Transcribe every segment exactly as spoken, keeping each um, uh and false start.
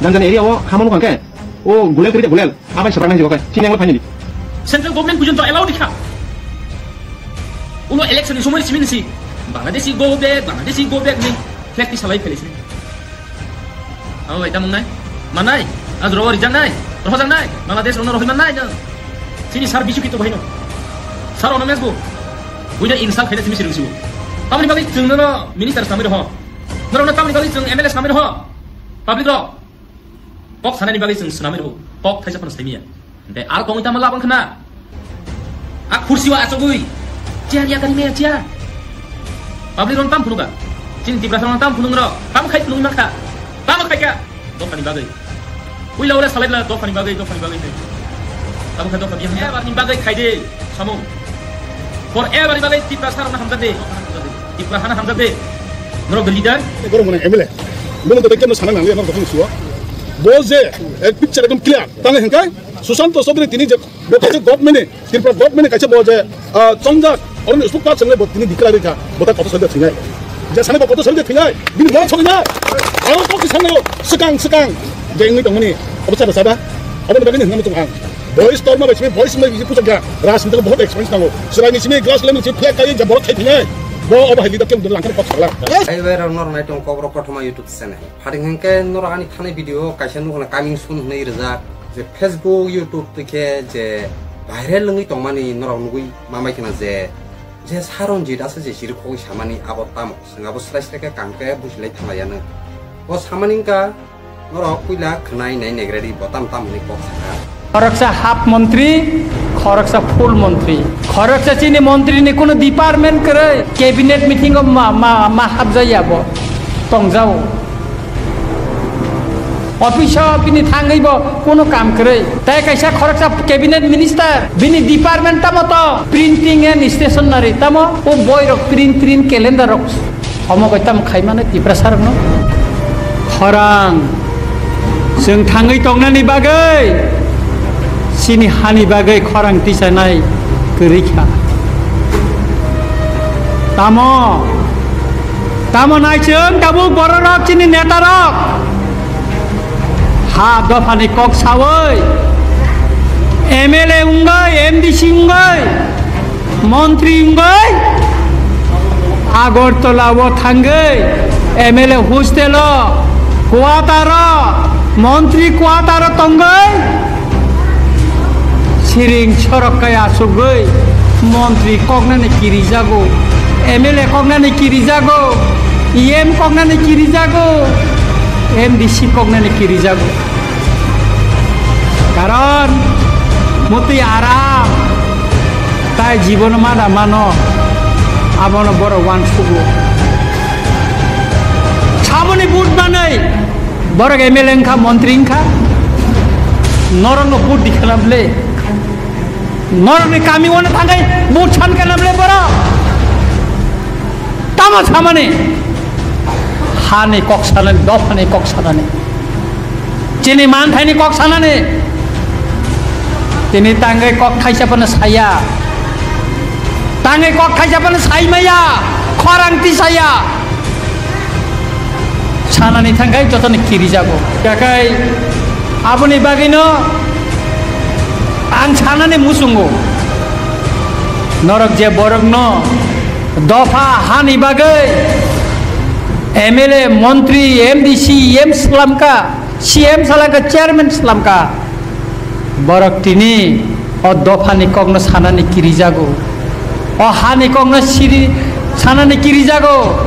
Jani jani area o hama nukha khe, o gulel kwrwi de gulel. Abai swrang nai jikha, chini ang finally. Central government pujon to allow dikha. Ulo election ni somoi simi nisi. Bangladeshi go back, Bangladeshi go back ni. Flag ti salai pheli sini. Abo bai tamung nai. Manai. Ajro rijak nai. Rohojak nai. Bangladesh rono rohoi man nai no. Sini sar bisu kito bahino. Sar ono mesbo. Buina insult khaina simi sirung sibo. Tamni bagwi chwng no minister samir ho. Norok no tamni bagwi chwng M L A samir ho. Public rok. Kok sanani bagwi chwng swnamwi rwo, kok thaisa phano saimiya. Hwnkhe ar kongwi tamo labang khna? A khursi o achugwi chair ya kari maya chair. Public rong tam phunukha. Chini Tiprasa rong tam phunuk rok. Tam khai phunukwi mankha. Tamo khaikha. Dophani bagwi. Puila ule salai bla dophani bagwi, dophani bagwi. Tamo kha dopha biya. Ebarni bagwi khaide samung. Forever ni bagwi Tiprasa rokno hamjak de. Tipra hana hamjak de. Norok the leader. Borok mwnang M L A. Bono to kemno sana nangya norok suwa. Bo je ek picture ekdom clear. Tang hengkai Sushanta Chaudhary tini je bo kaisa government ni, Tripura government ni kaisa bo je, ah, chongjak, oroni spokesperson le bo tini declare kha. Bo ta koto sadi thinai. Je sana bo koto sadi thinai. Bini mo chongjak. Aro to kisan no swkang swkang. Je wngwi tongmani. Obo sada sada. Obo ni bagwi hwnna muchung ang. Voice torma bai simi voice mai bisi puchak ya. Rajniti ko bahut experience nango. Chwraini simi glass lemon simi flag kai je borok khai thinai. Bo obo hai leader khe langkhani kok sakla. Hai bai rok norok nai tong kok rok kothoma YouTube channel. Pharing hwnkhe norok ani thani video kaisa nukna coming soon hwnwi rijak. Je Facebook, YouTube twi khe je viral wngwi tongmani norok nugwi mamai khna je, je Saronjit asa je chiri khogwi samani abo tamo. Chwng abo srai srai khe kaham khe buchilai thanglaiya nw. O samani wngkha norok puila khwnai nai naigradi bo tam tam hwnwi kok sakha. Khoroksa half montri, khoroksa full montri. Khoroksa chini montri ni kuno department kwrwi cabinet meeting o ma, ma, ma hapjaya bo. Tongjao. Office o bini thangwi bo kuno kam kwrwi. Tai kaisa khoroksa cabinet minister, bini department tamo to printing and stationery tamo o boi rok print, print calendar rok. Omo koi tamo khaimano Tiprasa rokno? Khorang. Chwng thangwi tongnani bagwi, chini hani bagwi khorang tisanai kwrwi kha. Tamo? Tamo nai chwng tabuk bororok chini netarok? Ha dophani kok sawi, M L A wngwi, M D C wngwi, montri wngwi, Agartala o thangwi, M L A hostel o, quarter o, montri quarter o tongwi, siring sorok kai asugwi, montri koknani kirijago, M L A koknani kirijago, E M koknani kirijago. M D C koknani kirijago. Karon mutwi aram tai jibono mana mano, abono borok uansugo. Saboni vote manwi borok M L A wngkha, montri wngkha, norokno vote dikhana bwle? Norokni kami uano thangwi vote sankana bwle borok? Tamo samani? Hani kok sanani, dophani kok sanani, chini manthaini kok sanani. Tini tangwi kok thaisa phano saya, tangwi kok thaisa phano saimaya, khorang tisaya. Sanani thangkhai jotoni kirijago. Kakai aboni bagwino ang sanani muchungo. Norok je borokno dopha hani bagwi M L A, montri, M D C, M slamka, C M salaka, chairman slamka. Borok tini o dophani kokno sanani kirijago. O hani kokno siri sanani kirijago.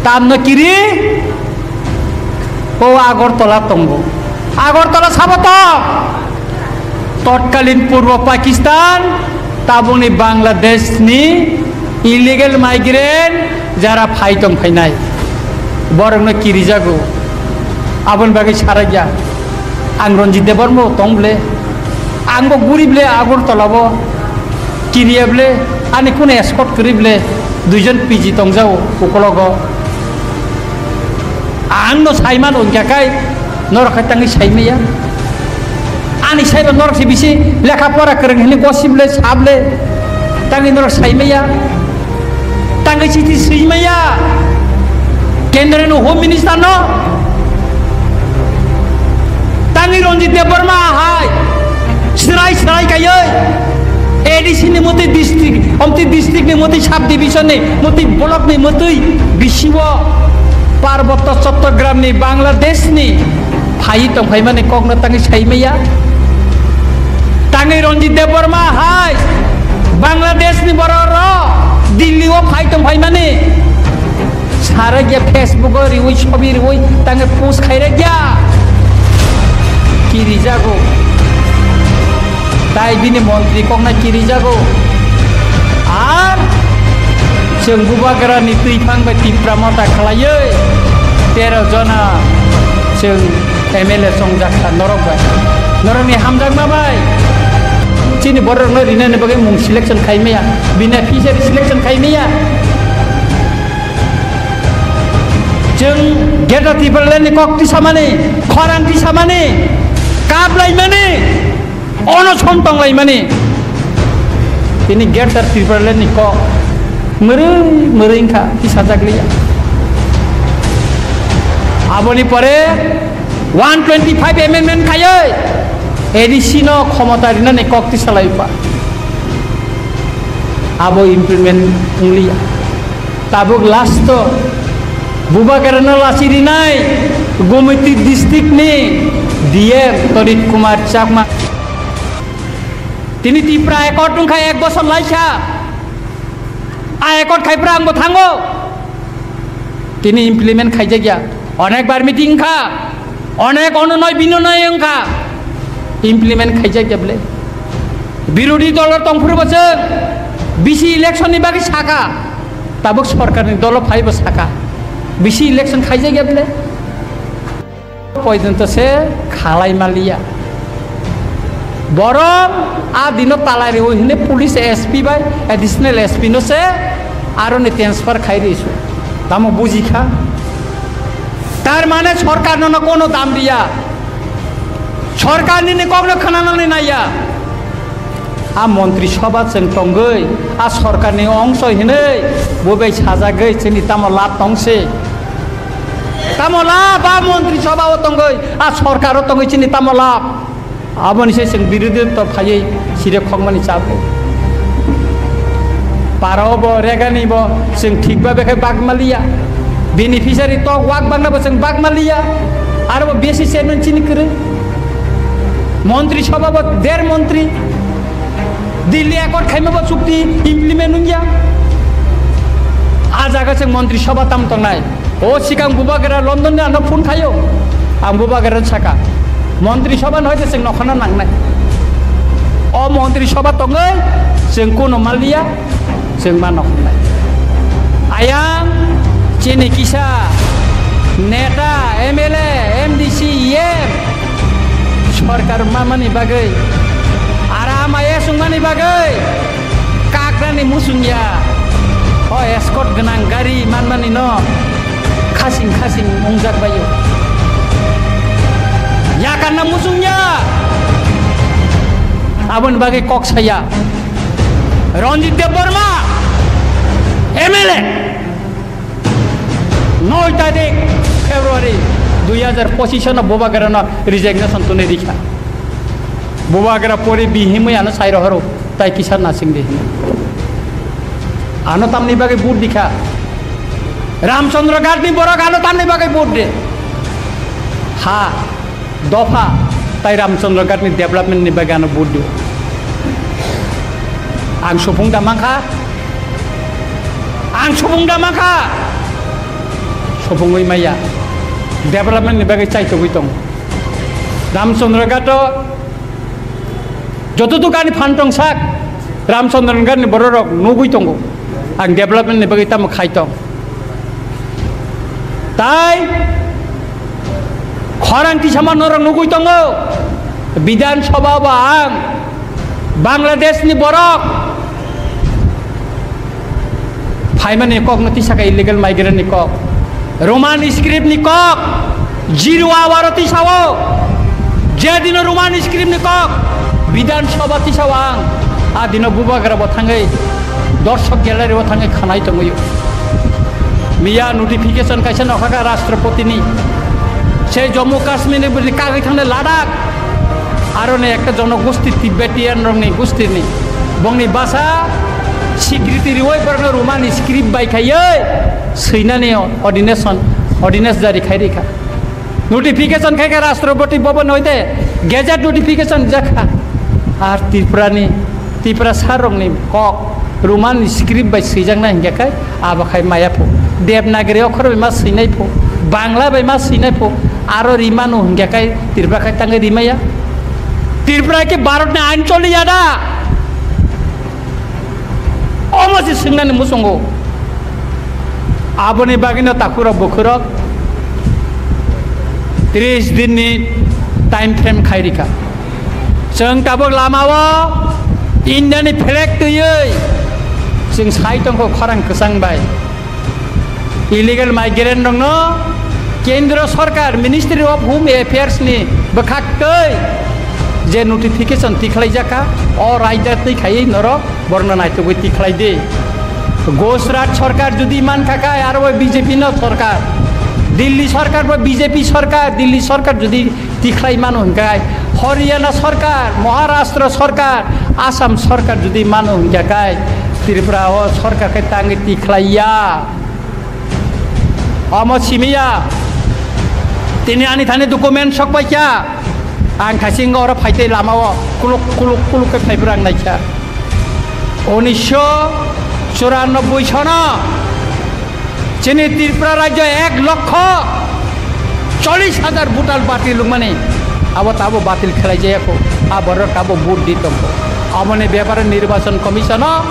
Tamno kiri? O Agartala tongo. Agartala sabo tong? Totkalin Purbo Pakistan, tabukni Bangladeshni illegal migrant jara phai tong phainai, borokno kirijago. Aboni bagwi sarakya. Ang Ranjit Debbarma bo tong bwle, ang bo guri bwle, Agartala bo kiriya bwle, ani kunu escort kwrwi bwle, duijon P G tongjago ukologo. Ang no saimano hwnkha kai, norok khai tangwi saimaya. Ani saiba norok se bisi lekha pora kwrwng hwnwi gosi bwle, sa bwle, tangwi norok saimaya. Tangwi chithi swimaya Kendra ni Home Minister no. Tangwi Ranjit Debbarma hai srai srai kaiwi A D C ni motwi district, omtwi district ni motwi sub division ni motwi block ni motwi bisiwo Parbotto Chattogram ni Bangladesh ni phaiwi tongphaimani kokno tangwi saimaya. Tangwi Ranjit Debbarma hai Bangladesh ni borok rok Delhi o phai tongphaimani. Sarakya Facebook o riwi, sobi riwi, tangwi post khairakya. Kirijago. Tai bini montri kokna kirijago. Ar chwng Bubagra ni twiphang bai Tipra Motha khlaiwi tero jona chwng M L A chongjak kha norok bai. Norokni hamjakma bai chini borokno rinani bagwi mung selection khai maya, beneficiary selection khai maya. Chwng Greater Tipraland ni kok tisamani, khorang tisamani, kaplaimani, onoson tonglaimani. Tini Greater Tipraland ni kok mwrwi mwrwi wngkha, tisajak liya. Aboni pore one twenty five amendment khaiwi A D C no khomota rinani kok tisalaipa. Abo implement wngliya. Tabuk last o Bubagra no lachi rinai Gomiti district ni D M Torit Kumar Chakma. Tini Tipra Accord wngkha ek bosor laisa. A accord khai phra ang bo thango. Tini implement khaijakya. Onek bar meeting wngkha. Onek ononoi binonoi wngkha. Implement khaijakya bwle. Birodhi dolo tongphuru bo chwng bisi election ni bagwi saka. Tabuk sorkar ni dolo phai bo saka. Bisi election khaijakya bwle. Poijonto se khalai maliya. Borok a dino talai riwi hwnwi police S P bai additional S P no se aro ni transfer khai ri su. Tamo buji kha? Tar mane sorkar no kono dam riya. Sorkar nini kok no khana nani naiya. A montri sobha chwng tongwi, a sorkarni ongso hinwi bo bai sajagwi chini tamo lab tong se? Tamo lab a montri sobha o tongwi, a sorkar o tongwi chini tamo lab? Aboni se chwng birodhi dol phaiwi sire khokmani chap. Para o bo regani bo chwng thik ba bekhe bak maliya. Beneficiary tok wak bangna bo chwng bak maliya. Aro bo B C chairman chini kwrwi. Montri sobha bo der montri. Delhi Accord khaima bo chukti implement wngya. A jaga chwng montri sobha tam tongnai. O sikang Bubagra London ni ano phone khaio. Ang Bubagra saka, Montri Sabha no hoite chwng nokhorna nangnai. O Montri Sabha tongwi chwng kuno maliya, chwng ma nokhornai. Ayang chini kisa neta, M L A, M D C, E M, sorkar mamani bagwi, aram I A S wngmani bagwi, kakrani muchung ya, o escort gwnang gari manmani no khasing khasing wngjak baio. Yakarna muchung ya, aboni bagwi kok saya. Ranjit Debbarma, M L A, noi tarik February dui hajar pochisano Bubagrano resignation twnwi rikha. Bubagra pori bihimwi ano sai rohoro, tai kisa nasing de hino. Ano tamni bagwi vote dikha. Ramchandra Ghatni borok ano tamni bagwi vote de. Ha, dopha, tai Ramchandra Ghatni development ni bagwi ano vote de. Ang supung da mankha. Ang supung da mankha. Supungwi maya. Development ni bagwi chaitogwi tong. Ramchandra Ghat o joto dukani phan tong sak, Ramchandra Ghatni bororok nugwi tongo. Ang development ni bagwi tamo khai tong. Tai khorang tisama norok nugwi tongo. Bidhan Sabha ba ang Bangladesh ni borok phaimani kok no tisaka illegal migrant ni kok, Roman script ni kok, zero hour o tisao, je dino Roman script ni kok, Bidhan Sabha tisao ang, a dino Bubagra bo thangwi, dorshok gallery o thangwi khanai tongwi. Miya notification kaisa nokhaka Rashtrapati ni, se Jammu Kashmir ni bini kagwi thangnai Ladakh, aro ni ekta jonogosti Tibetan rokni gostini, bongni basa sikriti riwi borokno Roman script bai khaiwi swinani ordination, ordinance jari khai rikha. Notification khai kha Rashtrapati Bhavan hoite gazette notification jakha. Ar Tripura ni, Tiprasa rokni kok Roman script bai swijaknai hinkhe khai abo khai maya pho. Devanagari okhor bai ma swinai pho, Bangla bai ma swinai pho, aro rimano hinkhe khai Tripura khai tangwi rimaya. Tripura khe Bharat ni ain choliya da? Omo se swngnani muchungo. Aboni bagwino takhurok bukhurok tris dinni time frame khai rikha. Chwng tabuk lamao Indiani flag twiwi chwng sai tongkho khorang kwchang bai. Illegal migrant rokno Kendro Sorkar, Ministry of Home Affairs ni bwkhak twi je notification tikhlaijak kha, o raida twi khaiwi norok borokno naitugwi tikhlai di. Gujarat Sorkar jodi man kha khai, aro bo B J P no sorkar, Delhi Sorkar bo B J P sorkar, Delhi Sorkar jodi tikhlai mano hinkhe, Haryana Sorkar, Maharashtra Sorkar, Assam Sorkar jodi mano hinkhe khai, Tripura o sorkar khe tangwi tikhlaiya. Omo simiya, tini ani thani document sok paikha, ang thasing oro phaitei lamao kuluk kuluk kuluk khe phaibrang naikha. Unisho churanobboi sono chini Tripura rajyo ek lokho chollish hajar voter batil wngmani, abo tabo batil khlai jaya kho, a borok tabo vote di tongkho. Aboni bepare Nirbachan Commission o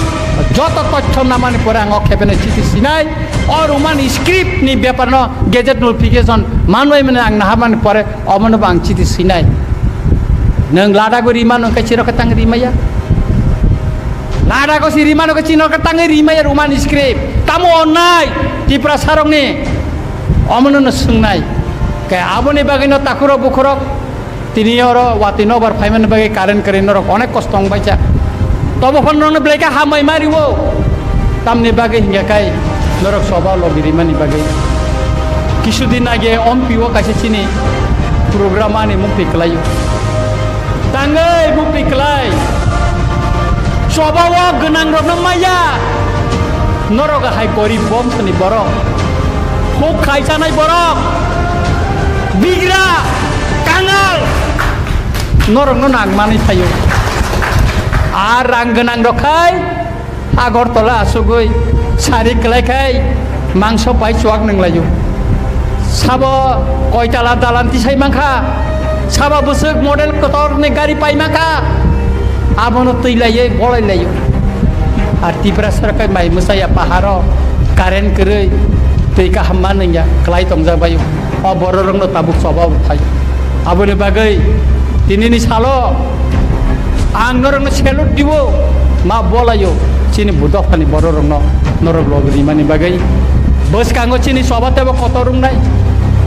joto tothyo namani pore ang o khebeno chiti sinai. O Roman script ni bepar no gazette notification manwi mane ang naharmani pore omono bo ang chiti sinai. Nwng Ladakh o rimano khe chirok khe tang rimaya. Ladakh o si rimano khe chirok khe tangwi rimaya Roman script. Tamo onnai Tiprasa rokni omono no swngnai. Khe aboni bagwi no takhurok bukhurok Tini oro watwi nokbar phaimani bagwi current kwrwi norok onek kosto wngbaijak. Tobo phano norokno belai khe hambai ma rwo. Tamni bagwi hinkhe kai norok soba logi rimani bagwi. Kisudin age ompi o kaisa chini program ani mukti kwlaio. Tangwi mukti kwlai. Choba o gwnang rokno maya. Norok hai gorib bongso ni borok. Huk khai chanai borok. Bigra, kangal. Norok no nang mani thaio. Ar rang gwnang rok khai. Agartala asugwi sari kwlai khai mangso pai chuak nang laio. Sabo koitala dalan tisai mankha, sabo bwswk model kotorni gari pai mankha, abono twi laiwi bolai laio. Ar Tiprasa kai mai mwsaya paharo current kwrwi twi kaham manwngya kwlai tongjak baio. O bororokno tabuk choba phai. Aboni bagwi tinini salo ang norokno salute diwo, ma bolayo chini bu dophani bororokno norok log rimani bagwi. Bwskango chini choba tebo kotor wngnai.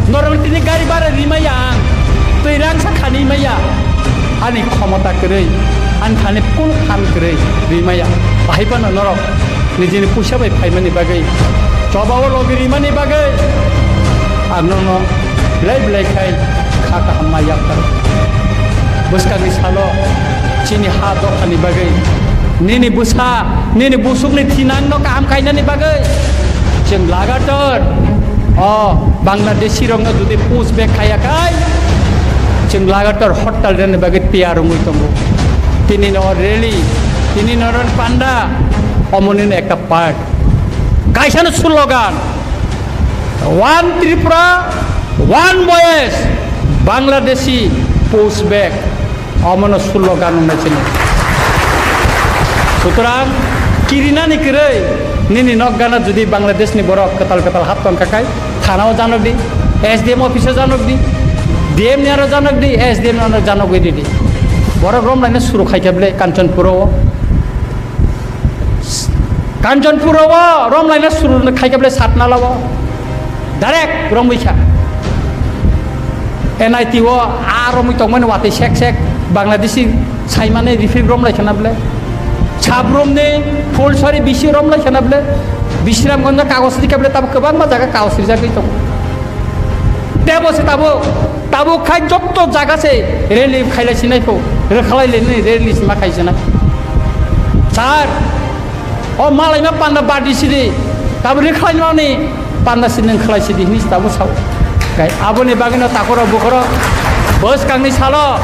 Norok tini gari bara rimaya ang, twi rangsa khani maya. Ani khomota kwrwi, ani thani kunu khan kwrwi rimaya. Bahai phano norok nijini puisa bai phaimani bagwi, choba o logi rimani bagwi ang nono belai belai khai kha kaham ma yaptaro. Bwskangni salo chini ha dophani bagwi, nini bwsa, nini busukni thinangno kaham khainani bagwi chwng lagatar o Bangladeshi rokno jodi push back khaya khai, chwng lagatar hortal rwna bagwi tiyar wngwi tongo. Tini no rally, tini no panda, omoni no ekta part. Kaisa no slogan, One Tripura, One Voice, Bangladeshi push back. Omono slogan wngnai chini. Sutrang kirinani kwrwi nini nok gana jodi Bangladesh ni borok kwtal kwtal hap tong kha khai, thana o janok di, S D M office o janok di, D M ni aro janok di, S D M ni aro janok di di. Borok rom laina suru khai khe ble Kanchanpur o. Kanchanpur o rom laina suru khai khe ble Satnala o. Direct romwi kha. N I T o a romwi tongmani watwi sek sek Bangladeshi saimani refugee rom lai khana ble. Sabrom ni Phulsari bisi rom lai khana ble. Bisramganj kagos rikha ble tabuk kwbangma jaga kagos rijagwi tongo. Tebo se tabuk, tabuk khai jotto jaga se rally khailai sinai pho, rwkhalai le ni rally sima khai sinai. Sir, o malai ma panda badi sidi, tabuk rwkhalai mani panda sidi nwng khalai sidi hini tabuk sao. Kai aboni bagwi no takoro bukoro bwskangni salo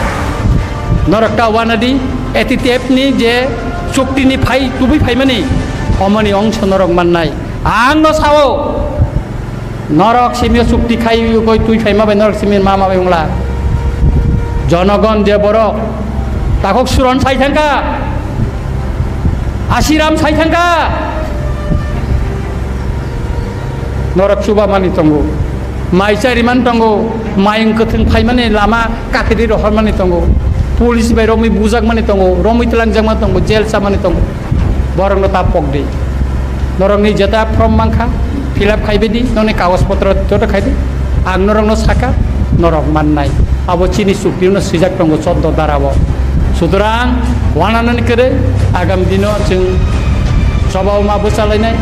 norok ta wanadi A T T F ni je chukti ni phai tubui phaimani omoni ongso norok mannai. Ang no sao. Norok simio chukti khai ugoi twi phaima bai norok simio ma ma bai wngla. Jonogon je borok takhuk Suron sai thangkha, Asiram sai thangkha. Norok chuba mani tongo, mai chari man tongo, mayung kwthwng phaimani lama kathidi rohor mani tongo, police bai romwi bujak mani tongo, romwi tlangjak mani tongo, jail cha mani tongo. Borokno ta pok di. Norokni jeta form mankha, fill up khai bidi, noni kagoj potro joto khai di. Ang norokno saka, norok mannai. Abo chini chukti no swijak tongo choddo dara o. Sutorang, wananani kwrwi, agam dino chwng choba ma bwchalainai,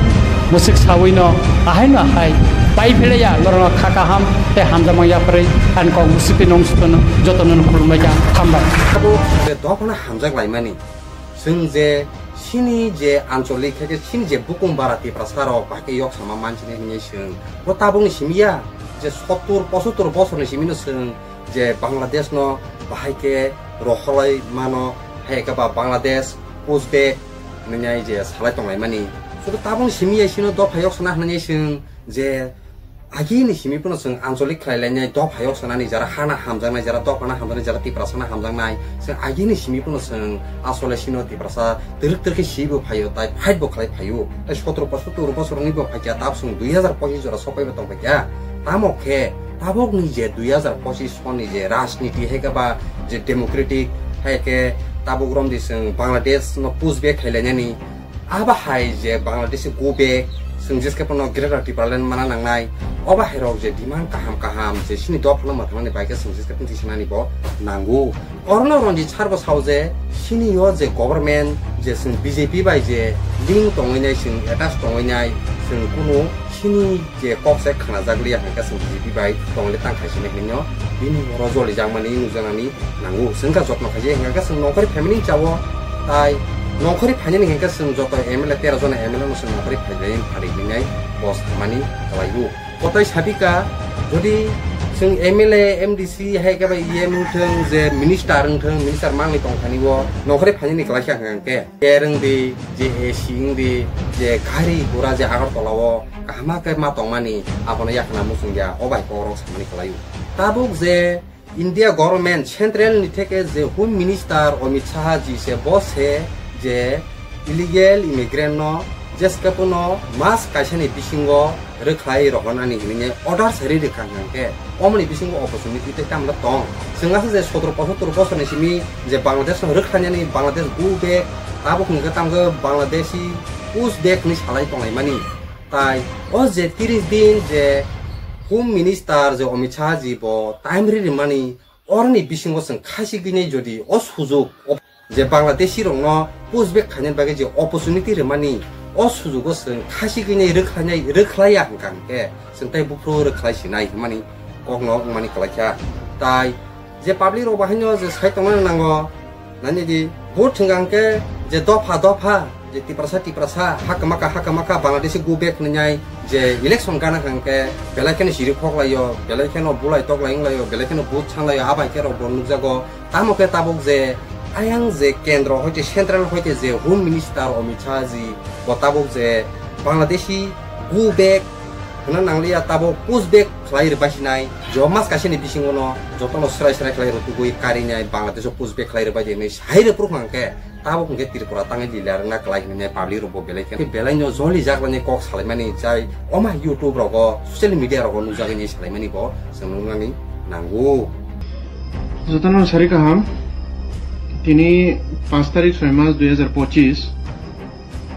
mwswk sawi no, ahai no ahai, pai philaiya, norokno kha kaham, tei hamjakma yapharwi, ani kok bwswk tei nong sutono, jotono khulumbai kha, hambai. Abo dophano hamjak laimani. Chwng je chini je ancholik khe chini je bukum bara Tiprasa rok bahai khe yok sama manchini hinwi chwng bo tabukni simi ya je sottur pochottor bosorni simi no chwng je Bangladesh no bahai khe rohorlai mano, hai khe ba Bangladesh push back hinwi je salai tonglai mani. Sudu tabukni simi ya chwng dopha yok sana hinwi chwng je agini simi phano chwng ancholik khlai lainai, dopha yok sanani jara hana hamjaknai, jara dophano hamjaknai, jara Tiprasano hamjaknai, chwng agini simi phano chwng asole sino Tiprasa twrwk twrwk khe sibo phaio, tai fight bo khlai phaio. Tai sotro bosor, toro bosor wngwi bo phaikha, tab chwng dui hazar pochis jora sokpaibo tongpaikha. Tamo khe tabukni je dui hazar pochis sonni je rajniti hai khe ba je democratic hai khe tabuk romdi chwng Bangladesh no push back khlai lainani, abo hai je Bangladesh go back, chwng jeskhe phano Greater Tipraland mana nangnai, obo hai rok je demand kaham kaham je chini dophano mwthangmani bai khe chwng jeskhe phano tisanani bo nango. Orono Ranjit sir bo sao je chini yo je government je chwng B J P bai je link tongwi nai, chwng attach tongwi nai, chwng kunu chini je kok se khna jak liya hwnkhe chwng B J P bai tongwi tang khai sini hinwi no bini oro joli jak mani nukjaknani nango. Chwng kha jotno khaijak hwnkhe chwng nongkhorni family ni chao, tai nongkhorni phainani hwnkhe chwng joto M L A tero jona M L A no chwng nongkhorni phainai pharik hinwi nai bo samani khlaio. Kotai sabika jodi Chwng M L A, M D C, hai khe bai E M wngthwng, je minister wngthwng, minister manwi tongthani o, nongkhorwi phainani kwlaikha hwnkha hwnkhe, ker wngdi, je A C wngdi, je gari gura je Agartala o kaham khe ma tongmani, abono yakhna muchungya, o bai kokrok samani kwlaio. Tabuk je India government central ni theke je Home Minister Amit Shah ji se bo se je illegal immigrant no jeske pono mas kaisa ni bisingo rwkhlai rohornani hinwi order sari rwkha hwnkhe, omoni bisingo opportunity tei tamla tong. Chwng aswk je sotoro pochottor bosor ni simi je Bangladesh no rwkhlainani, Bangladesh go back, tabuk hwnkhe tamkhe Bangladeshi push back hinwi salai tonglaimani. Tai o je tiris din je Home Minister je Amit Shah ji bo time ri rimani, oroni bisingo chwng khasi gwnai jodi o sujuk o je Bangladeshi rokno push back khainani bagwi je opportunity rimani, o sujugo chwng khasi gwnai rwkhlainai, rwkhlaiya hwnkha hwnkhe chwng tai buphuru rwkhlai sinai hwnmani kokno wngmani kwlaikha. Tai je public rok bahaino je sai tongna nango, nani di vote thwngkha hwnkhe je dopha dopha je Tiprasa Tiprasa, hakamaka hakamaka Bangladeshi go back hwnwi nai je election gana hwnkhe belai kheno siri khoklaio, belai kheno bulai toklai wnglaio, belai kheno vote sanglaio, abai khe rok bo nukjago. Tamo khe tabuk je ayang je kendro hoite central hoite je Home Minister Amit Shah ji bo tabuk je Bangladeshi go back hwnna nangliya, tabuk push back khlai rwbai sinai. Jo mas kaisani bisingono jotono swrai swrai khlai rwtugwi karinai Bangladesh o push back khlai rwbai di hinwi sai rwphuru hwnkhe tabuk hwnkhe Tripura tangwi lila rwna kwlai hinwi public rok bo belai khe belai no joli jak lainai kok salaimani chai oma YouTube rogo social media rogo nukjagwi ni salaimani bo chwng nuknani nango. Jotono sari kaham, tini panch tarik soi mas dui hazar pochis,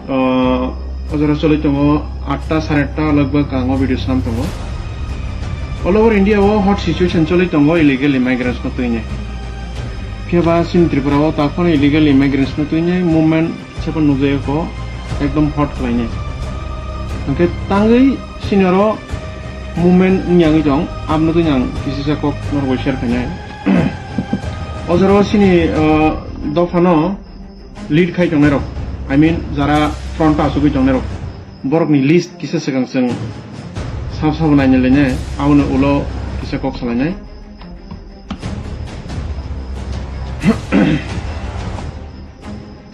ah, o jora choli tongo atta sare atta logbag ang o video sam tongo. All over India o hot situation choli tongo illegal immigrants no twinai. Phiya ba chini Tripura o takhwno illegal immigrants no twinai movement sepan nukjagwi ko ekdom hot khlainai. Hwnkhe tangwi sini oro movement wngya wngwi tong, abno twi ang kisisa kok norok bai share khainai. O jora o sini, ah, dophano lead khai tongnai rok, I mean, jara front o achugwi tongnai rok, borokni list kisa swkang chwng sab sabo naina lainai, aboni ulo kisa kok salainai.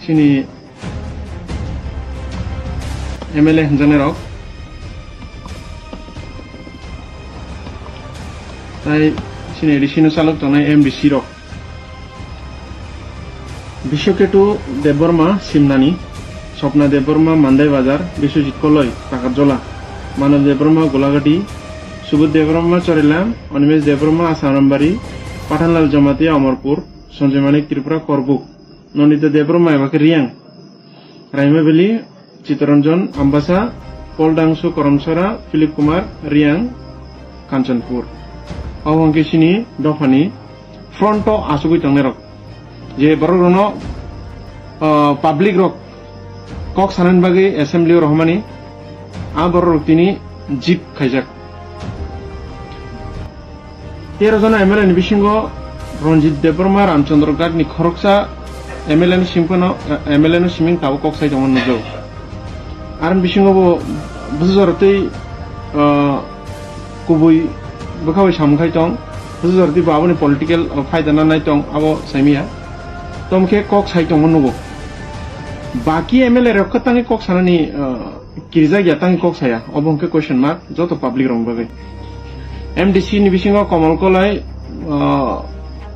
Sini M L A hwnjaknai rok, tai sini A D C no chalok tongnai M D C rok. Biswaketu Debbarma Simnani, Swapna Debbarma Mandai Bazar, Biswajit Koloi Takarjola, Manav Debbarma Golagati, Subodh Debbarma Chorilam, Animesh Debbarma Asanambari, Pathanlal Jamatia Amarpur, Sanjay Manik Tripura Korbuk, Nandita Debbarma eba khe Riang, Raima Valley, Chitranjan Ambasa, Paul Dangsu Karamsara, Philip Kumar Riang, Kanchanpur. Abo hwnkhe chini dophani front o achugwi tongnai rok. Je borok rokno, ah, public rok kok sanani bagwi assembly o rohormani, a borok rok tini jip khaijak. Tero jona M L A ni bisingo Ranjit Debbarma Ramchandra Ghat ni khoroksa M L A no simi phano, eh, M L A no simi tabuk kok sai tongma nukjago. Aroni bisingo bo bwsajora tei, ah, kubui bwkha bai samung khai tong, bwsajora tei bo aboni political, ah, phaida nanai tong, abo saimanya. Tamo khe kok sai tongma nugo. Baki M L A rok khe tangwi kok sanani, ah, kirijak ya tangwi kok saya, obo hwnkhe question mark joto public rokni bagwi. M D C ni bisingo Komol Kolai, ah,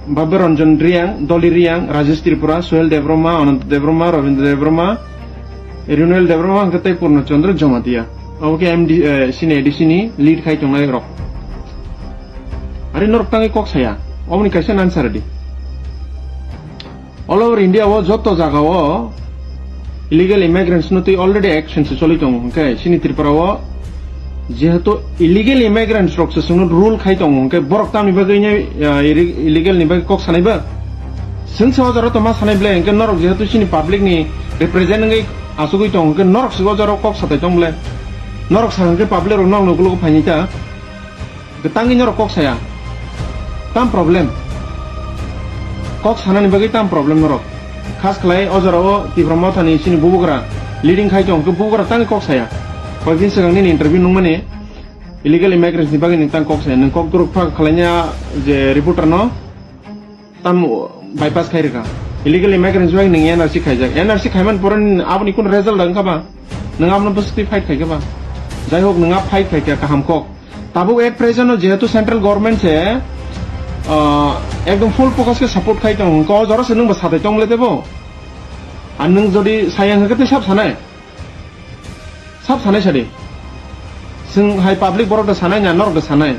Babya Ranjan Riang, Doli Riang, Rajesh Tripura, Suhel Debbarma, Ananta Debbarma, Rabindra Debbarma, Runel Debbarma hwnkhe tei Purna Chandra Jamatia. Obo khe M D, eh, sini A D C ni lead khai tongnai rok. Ari norok tangwi kok saya, oboni kaisa answer di. All over India o joto jaga o illegal immigrants no twi already action se choli tongo, hwnkhe chini Tripura o jehetu illegal immigrants rok se chwngno rule khai tongo, hwnkhe borok tamni bagwi ne, ah, iri-, illegal ni bagwi kok sanai ba? Chwng se o jora to ma sanai ble, hwnkhe norok jehetu chini public ni represent wngwi achugwi tongo, hwnkhe norok se o jora kok satai tong ble? Norok sa hwnkhe public rok nokni ukologo phainai ta? Kwtangwi norok kok saya. Tam problem. Kok sanani bagwi tam problem norok. Khas khlai o jora o Tipra Mothani chini bubagra leading khai tong, khe bubagra tangwi kok saya. Koyekdin swkang nini interview nungmani, Illegal immigrants ni bagwi nwng tang kok se, nwng kok duruk phak khalaina je reporter no tam bypass khai rwkha. Illegal immigrants bai nwng N R C khaijak. N R C khaiman pore ni aboni kun result wngkha ba? Nwng abono bwswtwi fight khaikha ba? Jai hok, nwng a fight khaikha kaham kok. Tabuk at present no jehetu central government se, ah, ekdom full focus khe support khai tongo, hwnkhe o jora se nwng bo satai tong le debo? Ar nwng jodi saya hwnkhe tei sab sanai? Sab sanai sadi. Chwng hai public borok da sanai na, norok da sanai.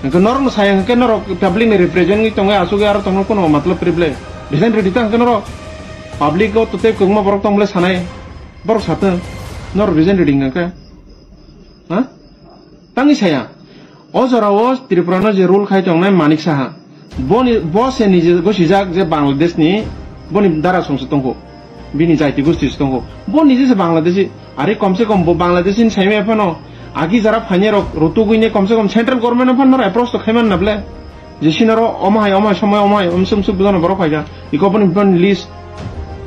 Hwnkhe norok no saya hwnkhe norok public ni represent ni tongo, asugwi aro tongno kono matlab problem. Resign rwdi ta hwnkhe norok. Public o to tei kwbangma borok tong bole sanai. Borok satwng. Norok resign rwdi hwnkhe. Ha? Tangwi saya. O jorao Tripura no je rule khai tongnai Manik Saha. Boni, bo se nije gosijak je Bangladesh ni, boni dara songsa tongkho, bini jaiti gosti se tongkho. Bo nije se Bangladeshi, are komse kom bo Bangladeshi ni saimaya phano, agi jara phainai rok rutugwi ne komse kom central government no phano approach to khaiman na ble. Je sinaro omo hai, omo hai somoi, omo hai, um, sum, sum, bono borok phaikha. Iko boni, boni list.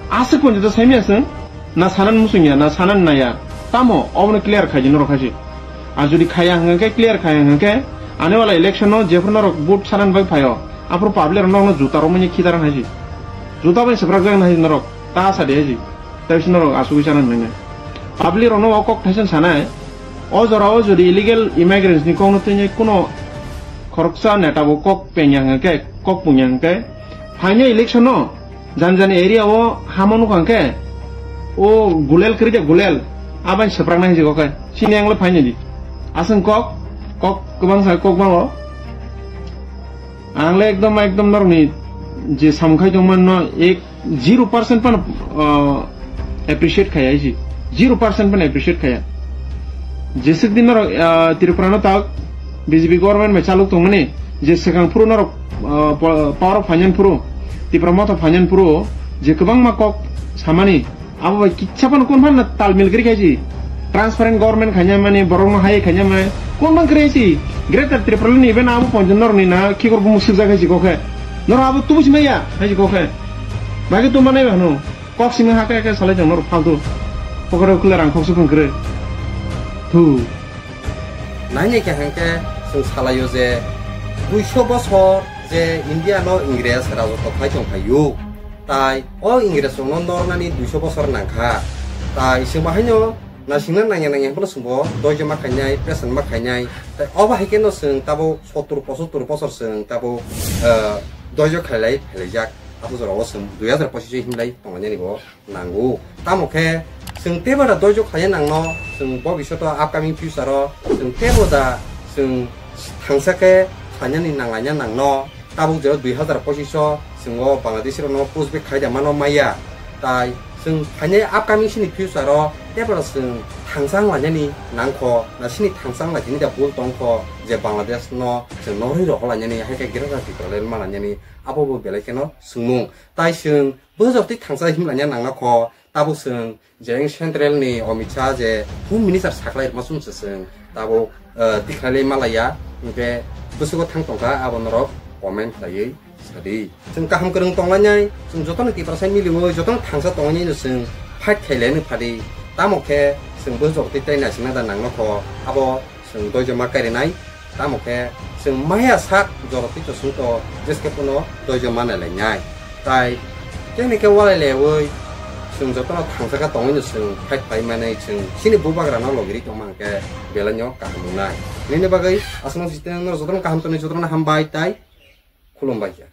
Aswk ponjo to saimaya se. Na sanan musungya, na sanan naya. Tamo, obono clear khaidi norok khaisi. Ar jodi khaya hwnkhe, clear khaya hwnkhe, ani wala election no jephru norok vote sanan bai phaio, aphru public rok nokno juta romani khidaran haisi. Juta bai swprak jak nai norok, ta sadi haisi. Tai si norok asugwi sanan hwnkhe. Public rokno o kok thaisa sanai, o jorao jodi illegal immigrants ni kokno twi kuno khoroksa neta bo kok pengya hwnkhe, kok pungya hwnkhe, phainai election no, Jani jani area o hamo nukha hwnkhe, o gulel kwrwi de gulel, abani swprak nai hinwi khe, sini ang le phainai di. Aswng kok, kok kwbang sa kok bango. Ang le ekdom, ekdom norokni je samung khai tongmani no ek, zero percent phano, ah, appreciate khaya isi. Zero percent phano appreciate khaya. Jeswk din norok, ah, Tripura no tak B J P government bai chalok tongmani, je swkang phuru norok, ah, po-, power o phainani phuru, Tipra Motha phainani phuru, je kwbangma kok samani, abo bai kitsa phano kon phano talmil kwrwi khaisi. Transparent government khaina mani, borok no hai khaina mani, kon bang kwrwi si. Greater Tripura ni even abo ponjon norok ni na khikor bumung sukjak khaisi kok khe. Norok abo tubu si maya, haisi kok khe. Bagwi tuma nai ba hwno. Kok simi ha khe khe salai tong norok faltu. Pocket o kwlai rang khoksu phang kwrwi. Thu. Nainai khe hwnkhe chwng salaio je duiso bosor je India no Ingres rajotw khai tong phaio. Tai o Ingres rokno nornani duiso bosor nangkha. Tai chwng bahaino nasingna nangya nangya hwnphano chwngbo doijo ma khainai, pesan ma khainai. Tai o bahai kheno chwng tabuk sottur pochottur bosor chwng tabuk, eh, doijo khailai phailaijak. Ato jorao chwng dui hazar pochish himlai tonglainani bo nango. Tamo khe chwng teibo da doijo khlaiya nangno, chwng bobishoto upcoming future o chwng teibo da chwng thangsa khe khlainani nanglaina nangno. Tabuk jero dui hazar pochish o chwng o Bangladeshi rokno pushback khlai da mano maya. Tai chwng phainai upcoming sini future o teibo da chwng thangsa wnglainani nangkho, na sini thangsa wnglaitini da bul tongkho je Bangladesh no chwng norwi rohorlainani, hai khe Greater Tipraland malainani, abo bo belai kheno swngmung. Tai chwng Bwswk twi thangsa himlanya nangna kho, tabuk chwng je central ni Amit Shah je Home Minister saklai rwma song se chwng tabuk, eh, tikhlailai malaya, hwnkhe bwswk thang tongkha abo norok comment khlaiwi sadi. Chwng kaham kwrwng tonglainai, chwng jotono Tiprasa miliwi jotono thangsa tonglainai no chwng fight khailai phadi. Tamo khe chwng bwswk twi tei naisingna da nangna kho, abo chwng doijo ma kairinai, tamo khe chwng maya sak joro twi chwswng to jeske phano doijo ma nailainai. Tai kene khe walai lewi chwng jotono thangsa kha tongwi no chwng fight pai manwi chwng chini bubagra no logiri tongma hwnkhe belai no kaham wngnai. Nini bagwi aswk no jotono kaham tonwi jotono hambai tai khulumbai ya.